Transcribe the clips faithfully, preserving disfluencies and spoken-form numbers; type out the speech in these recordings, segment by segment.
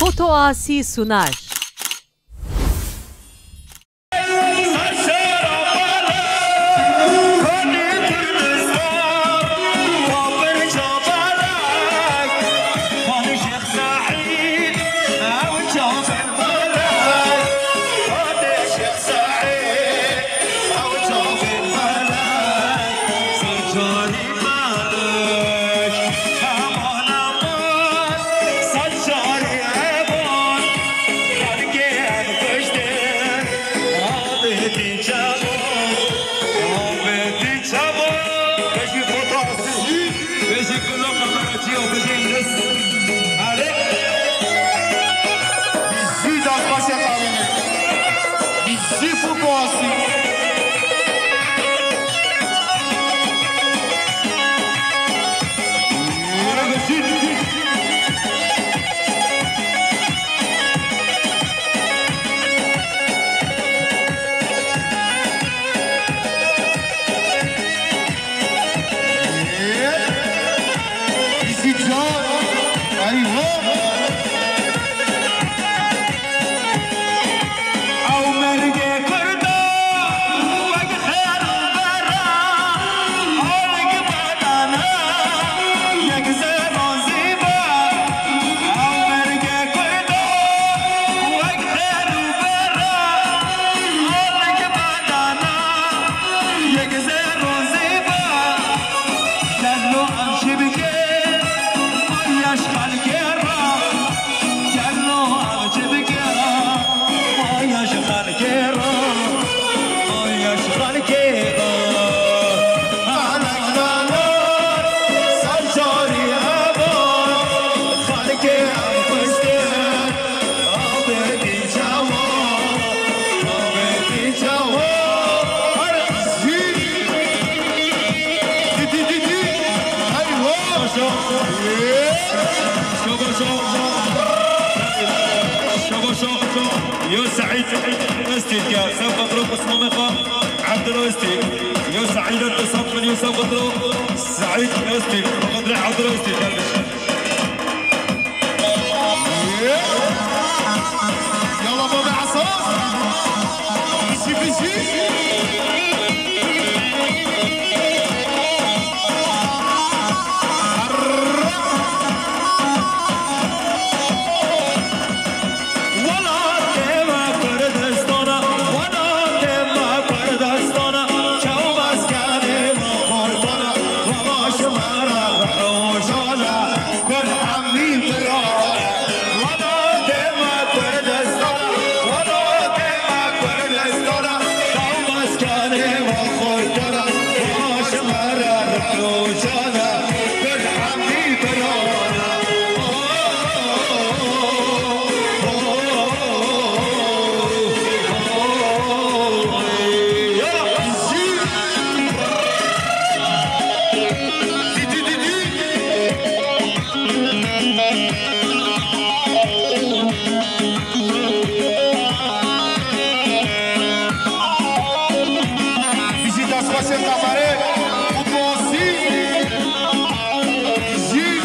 Foto Asî sunar. Allez. Bisous dans le passé. Bisous pour toi aussi. Yo Seîd, Estîr ke, sew qetrok Osmanê xwe, Ebdilo Estîr. Yo Seîd, tu sed milyon sew qetrok, Seîd Estîr, qetrê Ebdilo Estîr, kardeş. Yalla baba Hasan. Bizi, bizi. Welatê me Kurdistana, welatê me Kurdistana, çaw meskenê me Kurdana, wela ji me re rojane. Kurd hemî birane, welatê me Kurdistan, welatê me Kurdistan, çaw meskenê me Kurdana, wela ji me re rojane, Kurd hemî birane. Visita Espacio Cabaret, Foto Asî, Visita.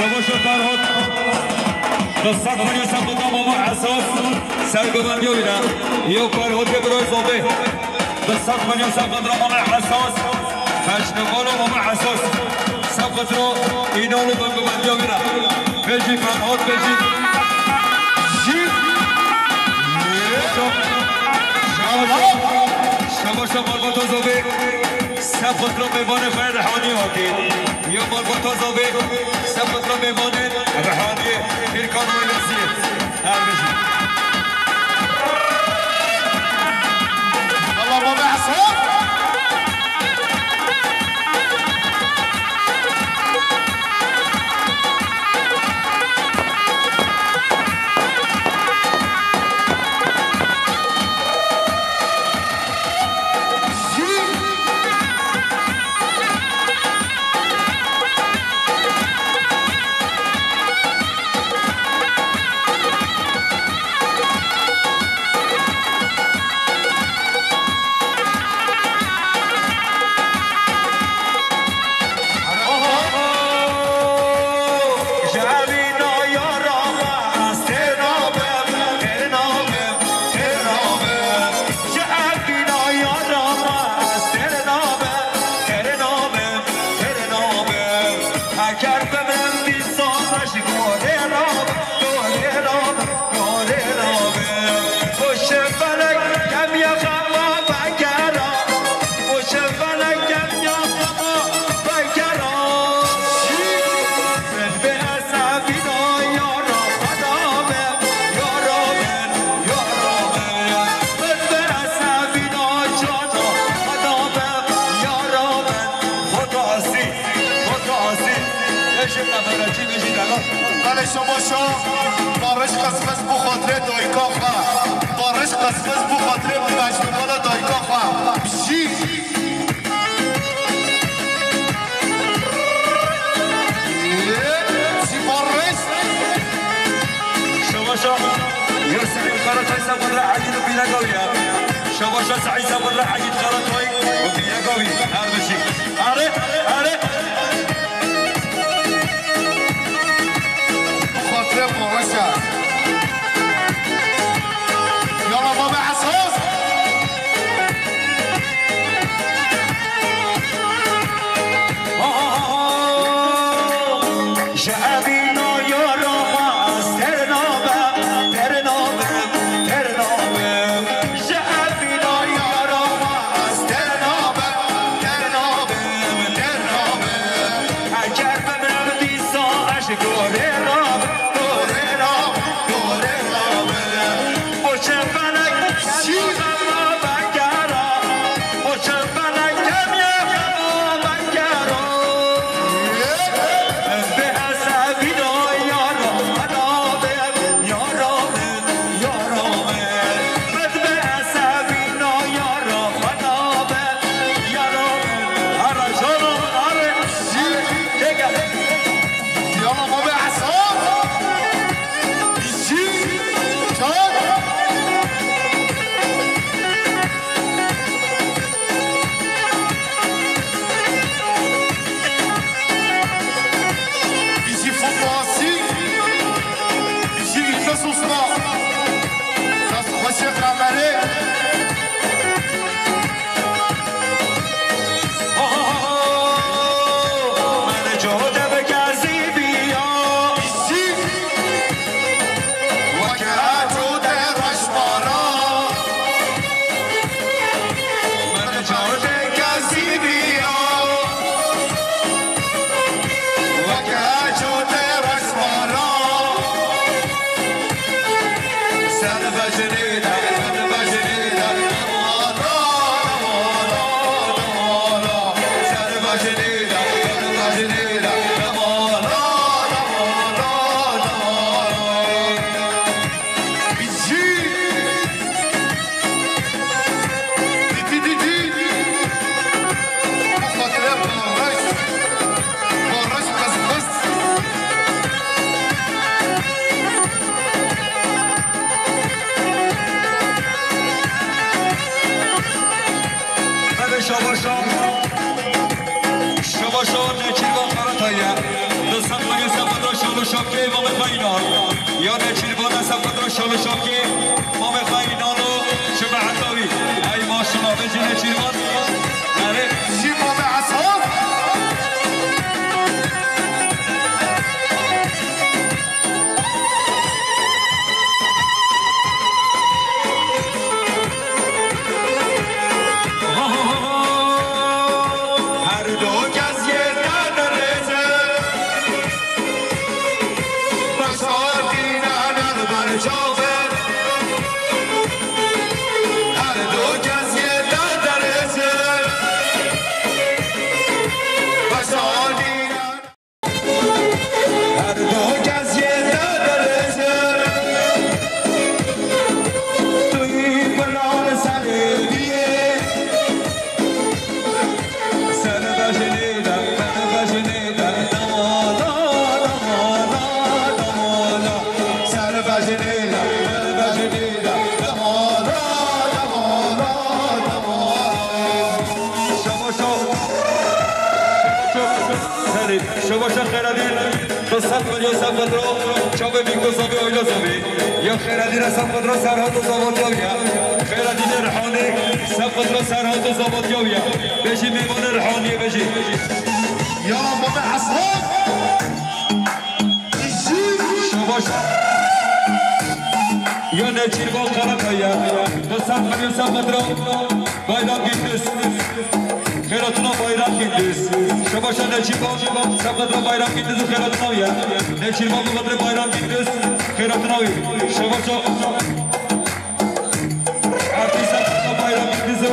Savaşa Ferhat. Bi sed milyon sed qatra Mama Esas. Sergovendiya wî de. Yo Ferhatê birayê Zobê. Bi sed milyon sed qatra Mama Esas. Pejnivalo Mama Esas. Sed qatra înan û bengovendiya wî de. Bêjî Ferhat, bêjî. Jî. Şebaşa. Şebaşa Malbata Zobê. Sed qatra mêvanê xwe rihanî hatî. Yo malbata Zobê, sed qatra mêvanên rihaniyê Tirkan Ailesiyê. Her bijî. Allah Mama Esas. Eger bimrim dîsa ji gorê re, gorê re, gorê re bim. Û şefelek kemiya xema vegera, û şefelek kemiya xema vegera. Min bê esebîna yara xwe da bim, yara min, yara min. Min bê esebîna cana xwe da bim, yara min. Xwedasî. Xwedasî, bêjî qeferekî, bêjî delal. Belê şebaşa, barış qismiz bu xatirê dayika xwe. Barış qismiz bu xatirê mecnûbala dayika xwe. Bijî. Bijî barış. Şebaşa, Yusuf Karatay sabırla Aydın Binagaviya. Şebaşa Saîd sabırla Aydın Karatay. Binagavi, her bijî. Are, are. Xatirê Pareşa. Yala Mame Esas. Ji evîna yara xwe ez ter nabim, ter nabim, ter nabim. Ji evîna yara xwe ez ter nabim, ter nabim, ter nabim. Eger bimrim dîsa ez ji gorê rabim, gorê rabim, gorê rabim. Bo çend felek kemiya xema vegera, bo çend felek kemiya xema vegera. Bi esebîna yara xwe nabim, yara min, yara min. Min bi esebîna yara xwe nabim, yara min. Ara cana, ara. Têke. Yala Mame Esas. Şokê Mamê Xayînan. Ya Nêçîrvan, Esef Xidro, Şalo Şokê Mamê Xayînan û şebeeta wî. Ey maşallah, bejî Nêçîrvan. Erê. Jî Mamê Esef. Her du kes yê te dirêj e. Başa dîne ner ber çav e. Her du kes yê te dirêj e. Başa dîne Her du kes yê te dirêj e. Tu yî gulan serê diyê. Ser bejinê de, ser bejinê de, damada, damada, damada. Ser bejinê de, ser bejinê de, damada, damada, damada. Şabo, şabo. Şabo, şabo. Şabo, şabo, Xêradîn. Tu sed milyon sed xidro, çavê Bîko Zavî, Oyla Zavî. Ya Xêradîn, sed xidro, Serhat û Zavat ya. Xêradînê Rihanî, sed xidro, Serhat û Zavat ya. Bejî mêvanê Rihaniyê bejî. Ya Mamê Esef. Şabaş. Ya Nêçîrvan Karakaya. Sed milyon sed xidro. Bayram Gündüz. Xêratuna Bayram Gündüz. Şabaşa Nêçîrvan. Sed xidro Bayram Gündüz û xêratuna ya. Nêçîrvan bi xidrê Bayram Gündüz. Xêratuna wî. Şabaşa. Abdî Sefka Bayram Gündüz'ü.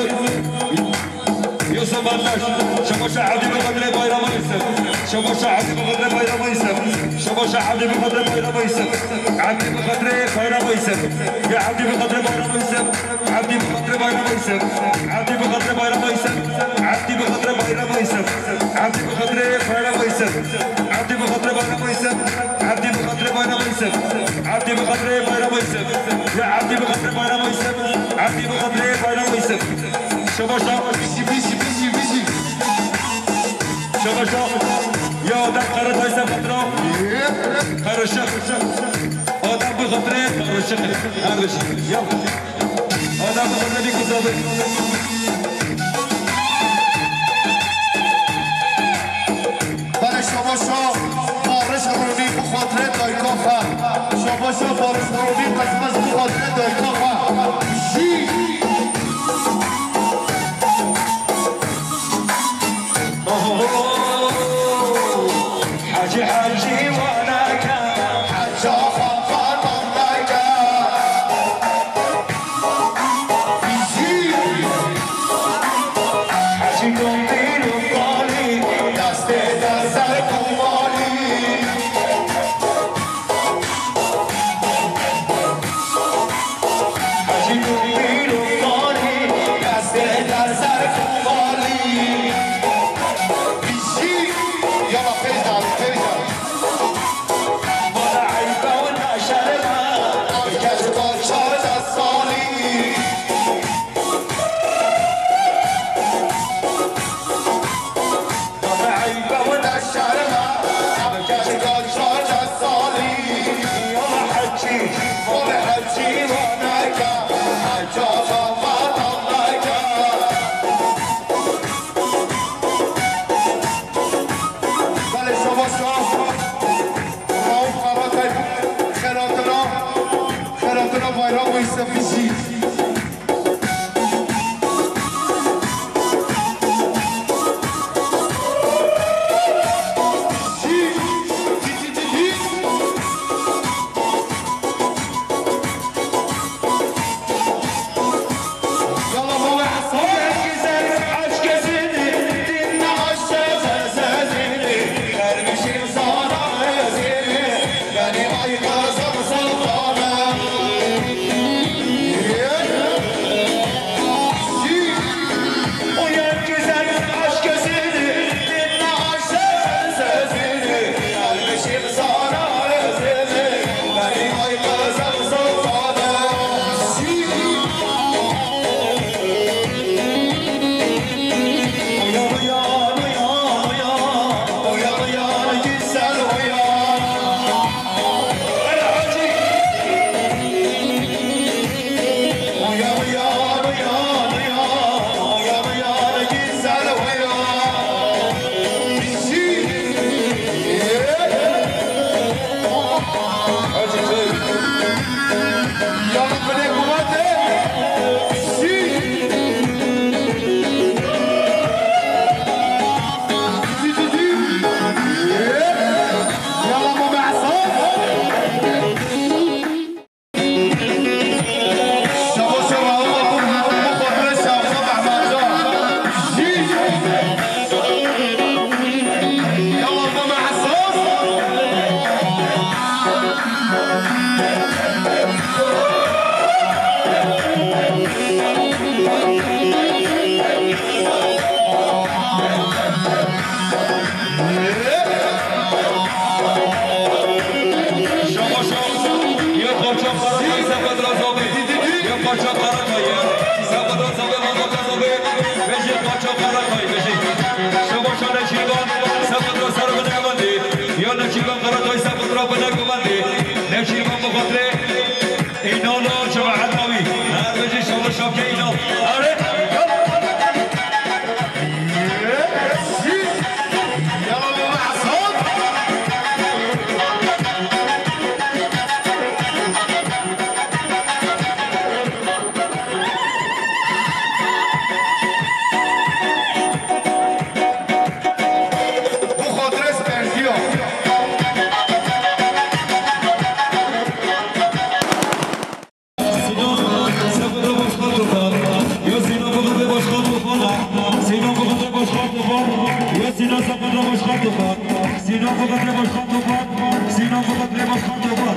Yusuf Andaş. Şabaşa Abdî bi xatirê Bayram Yusuf. Şabaşa Abdî bi xatirê Bayram Yusuf. Şabaşa Abdî bi xatirê Bayram Yusuf. Abdî bi xatirê Bayram Yusuf. Ya Abdî bi xatirê Bayram Yusuf. Abdî bi xatirê Bayram Yusuf. Abdî bi xatirê Bayram Yusuf. Abdî bi xatirê Bayram Yusuf. Abdî bi xatirê Bayram Yusuf. Abdî bi xatirê Bayram Yusuf. Abdî bi xatirê Bayram Yusuf. Abdî bi xatirê Bayram Yusuf. Ya Abdî bi xatirê Bayram Yusuf. Abdî bi xatirê Bayram Yusuf. Şabaşa. Bijî, bijî, bijî, bijî. Şabaşa. Ya Adem Karatay Sefetra. Karışık. Adem bi xatirê karışık. Karışık. Ya. Adem bi xatirê bir kız abi. Belê şabaşa Barış Rûnî bi xatirê dayika xwe. Şabaşa Barış Rûnî qezmez bi xatirê dayika xwe. Jî. Hecî, hecî waneke. Heca xwe qananeke. Bijî. Hecî Dombîl û Qalî, destê de ser komalî. Hecî Dombîl û Qalî, destê de ser komalî. Bijî. Yala pêş de, pêş de. Sefidro ser bine gumandî. Ya Neçîrvan Karatoy Sefidro bine gumandî. Neçîrvan bi xatirê Înalo cemaet navî. Her bijî şola şapke Înal. Are. Yala bi mehsab. Bu xatirê spertiyo. Sinan, Sefidra başkan topa. Ya Sinan, bu kadar başkan topa. Sinan, bu kadar başkan topa. Ya Sinan, Sefidra başkan topa. Sinan, bu kadar başkan topa. Sinan, bu kadar başkan topa.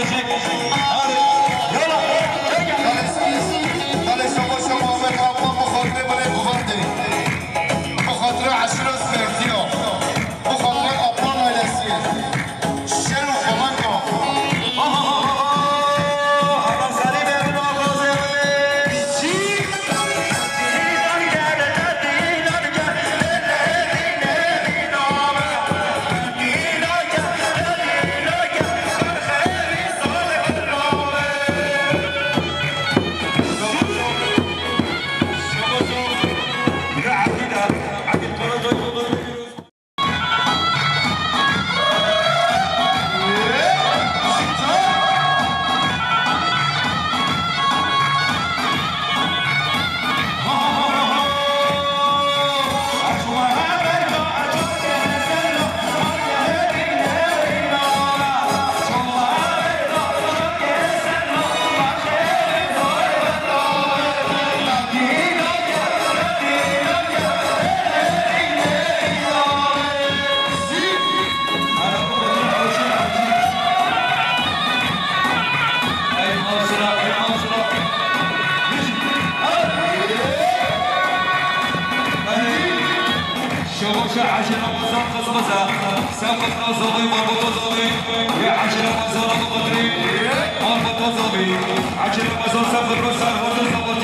Belê, belê, şema, şema, Mehmet Apo, bi xatirê belê Guvendê. Bi xatirê eşîra Sêrtiya. Bi xatirê Apo ailesî. Şer û xemenka. Şebaşa Hacı Ramazan kızımıza, Sevkat Ramazan'ı, Mahmut Ozan'ı ve Hacı Ramazan'ı bu kadri, Mahmut Ozan'ı, Hacı Ramazan Sevkat Ramazan, Hacı Ramazan.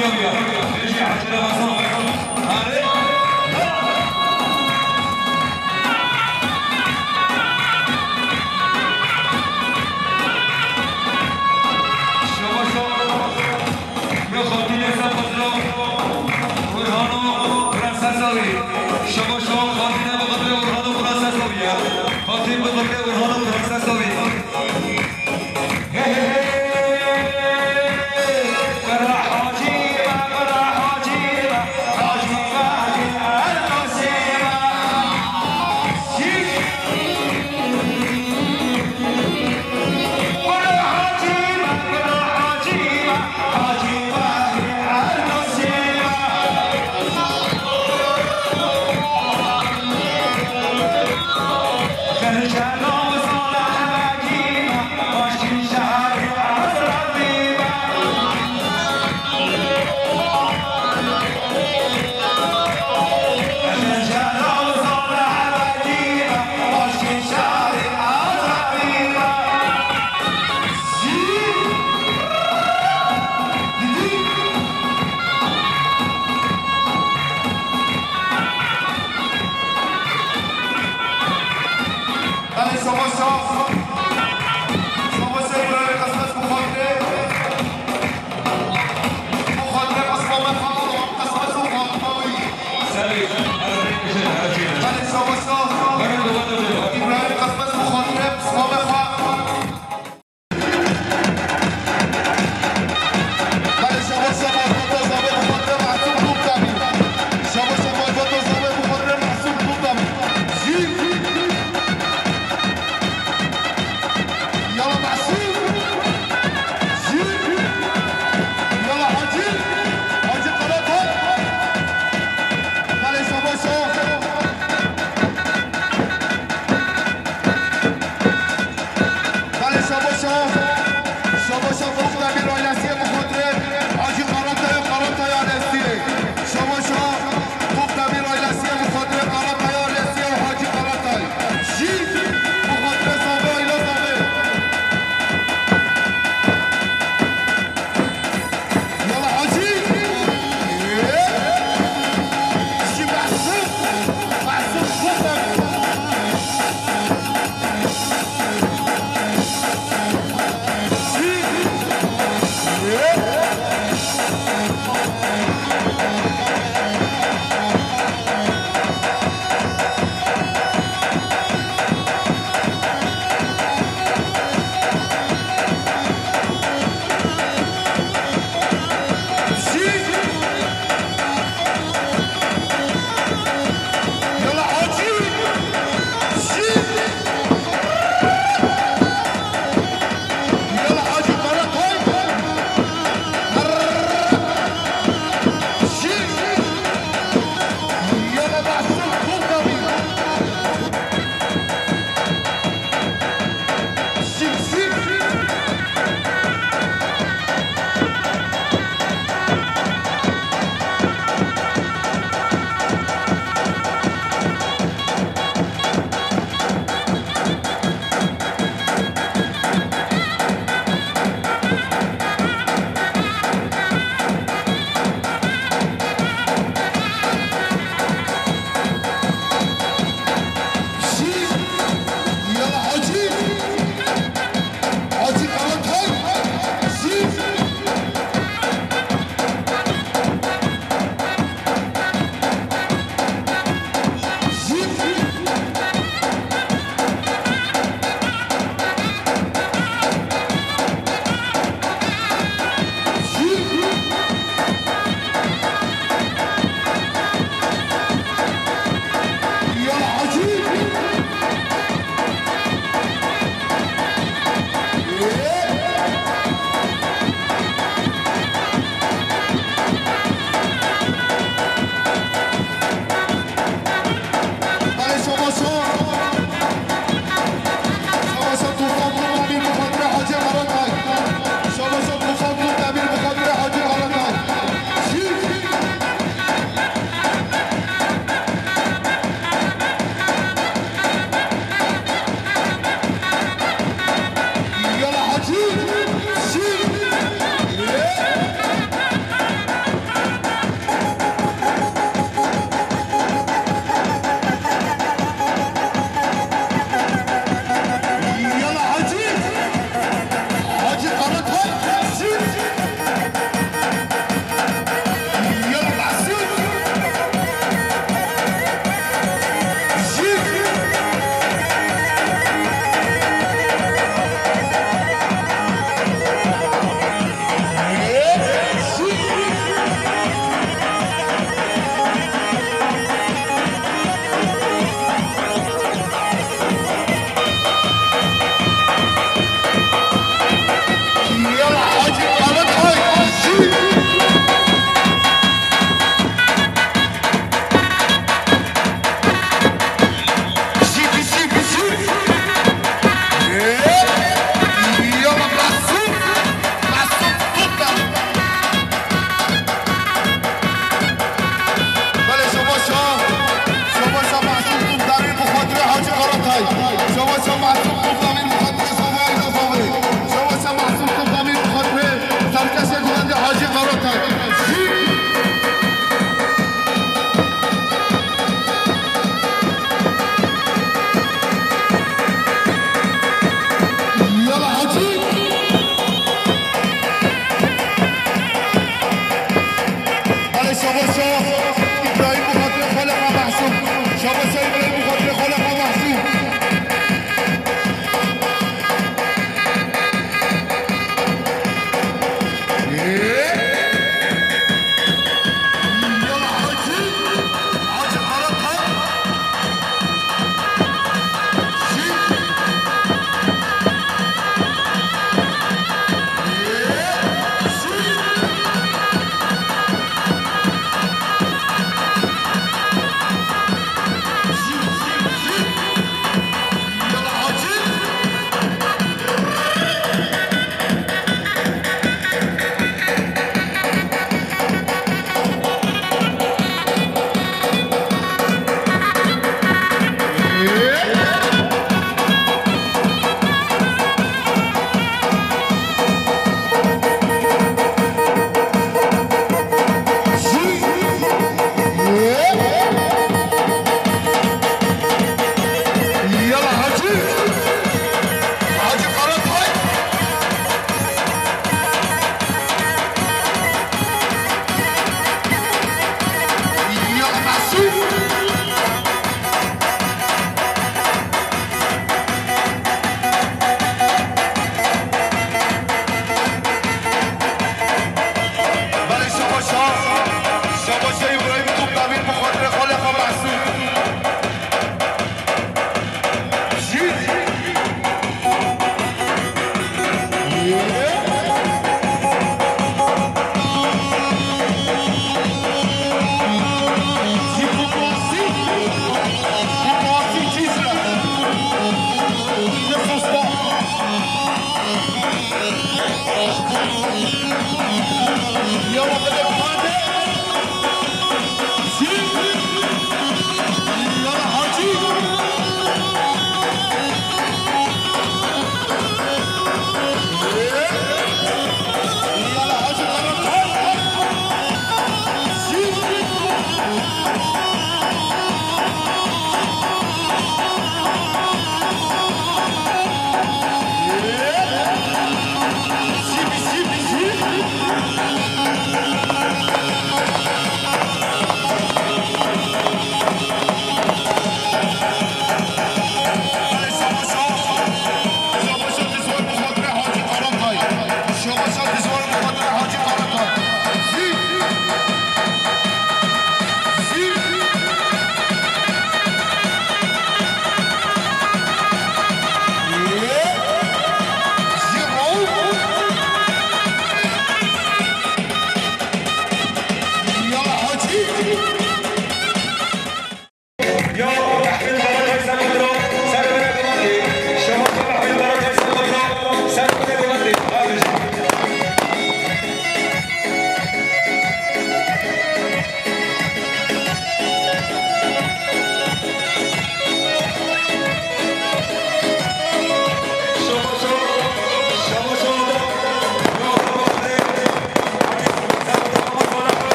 Şebaşa. Bi xatirê Sefqetro, Orhano Prensesovi. Şebaşo xatine bi xatirê Orhano Prensesovi ya. Xatir bi xatirê Orhano Prensesovi. Hey, hey, hey. Qira Hacî be, qira Hacî be.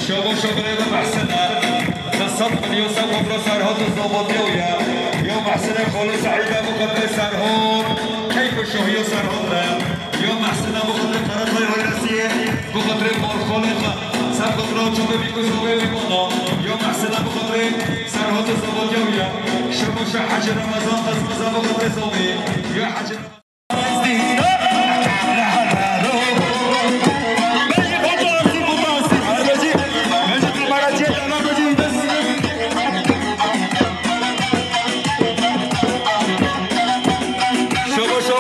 Şobo şoberê de Mehsine. Di sed milyon se kontro serhat û zavodya wî ye. Yo Mehsine xolo Seîde bi xatirê serhat. Keyf û şohiyo serhat re. Yo Mehsine bi xatirê Qereqay Hayresiyê. Bi xatirê Marxalê xwe. Ser xatira çavê bî ku zavê wî mana. Yo Mehsine bi xatirê serhat û zavodya wî ye. Şobo şe Hecî Remezan qismeza bi xatirê zavê. Yo Hecî Şobo şo,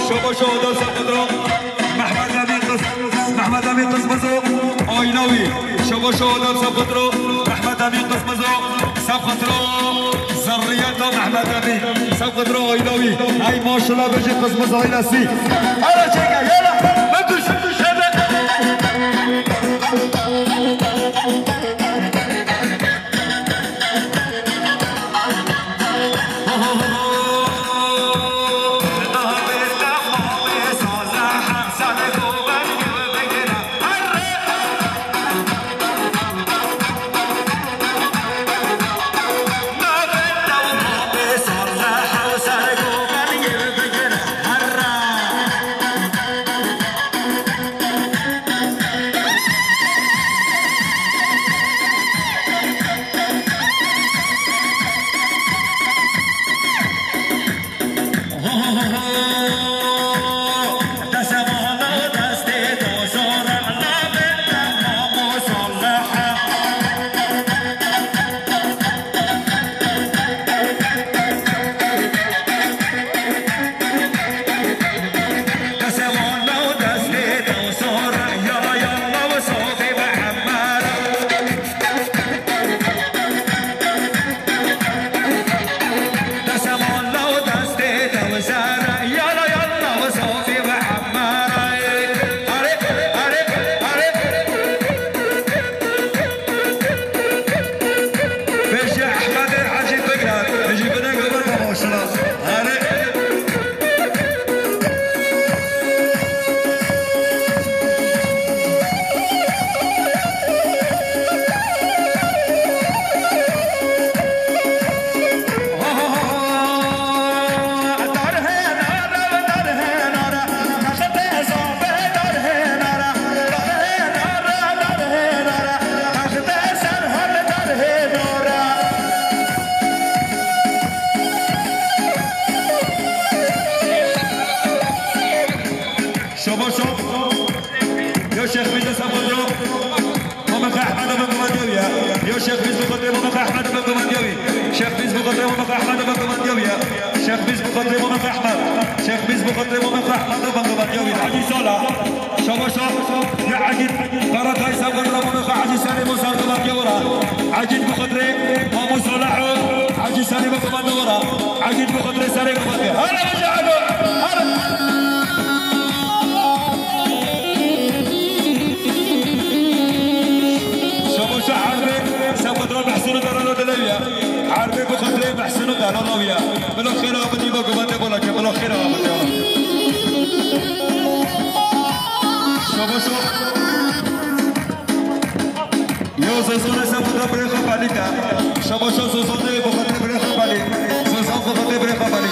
şobo şo, dösa Pedro. Mehmet Emin Kız, Mehmet Emin Kızmızı. Aynavi. Şobo şo, dösa Pedro. Mehmet Emin Kızmızı. Sefqetro zerriyeta Mehmet Emîn. Sefqetro aîla wî. Ey maşallah bêjî Qizmiz aîlesî. Hele çêke, hele. Min tu, min tu şebe. Şêx Mîz Esefandro, Mameq Ehmed Mameq Ehmed Yewî. Yo Şêx Mîz bi xatirê Mameq Ehmed Mameq Ehmed Yewî. Şêx Mîz bi xatirê Mameq Ehmed Mameq Ehmed Yewî. Şêx Mîz bi xatirê Mameq Ehmed. Şêx Mîz bi xatirê Mameq Ehmed Mameq Ehmed Yewî. Hacî Sala. Şabaşa. Ya Egîd. Karakay Sefandro Mameq Hacî Senê Mozar Mameq Yewra. Egîd bi xatirê Mamu Sala. Hacî Senê Mameq Ehmed Yewra. Egîd bi xatirê serê Mameq. Hele Hacî Ego. Hele. Şabaşa Erbê, Sefandro Mehsûn û Delalo dilewî ye. Erbê bi xatirê Mehsûn û Delalo wî ye. Bila xêra abidî ba guvendê bolakê, bila xêra abidî. Şabaşa. Yo Zozanê Sefandro birê xwe Felî te. Şabaşa Zozanê bi xatirê birê xwe Felî. Zozan bi xatirê birê xwe Felî.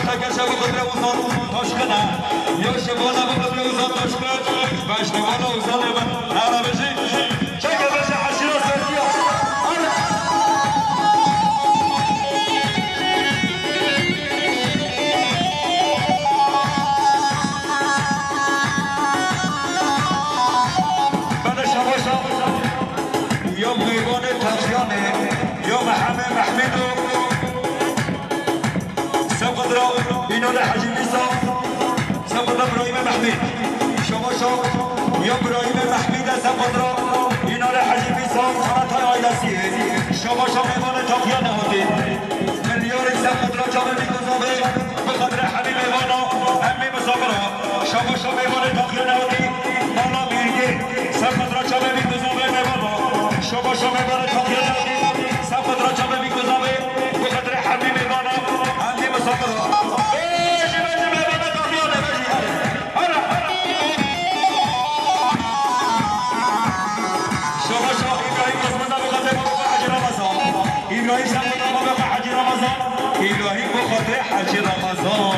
Gerçe bu kudre uzan taşkına. Yo şevala bu kudre uzan taşkın. Beş numara uzan hemen. Arabacı. Çek beşe aşırı sesiyor. Bana şabaşa. Yo meyvanê Taxyanê. Yo Mehemê Mehmîdo. Sefqedra, Înale Hecî Mîsa, Sefqedra Birahîmê Mehmîd. Şama şam, ya Birahîmê Mehmîd e Sefqedra, Înale Hecî Mîsa, Sanatay ailesî. Şama şam mêvanê Taxyanê hatî. Milyarê Sefqedra çavê Mîkozavê, bi xatirê hemî mêvana, hemî misafira. Şama şam mêvanê Taxyanê hatî, mala Mîrgê. Sefqedra çavê Mîkozavê mêvana. Şama şam mêvanê Taxyanê hatî, Sefqedra çavê Mîkozavê. Bi xatirê hemî mêvana, hemî misafir. Bêjî, bêjî, mêvana Taxyanê, bêjî. Hara, hara. Şaba şah Îbrahîm Osman da bi xatirê Baba Hecî Ramazan. Îbrahîm sen bi Baba Hecî Ramazan. Îbrahîm bi xatirê Hecî Ramazan.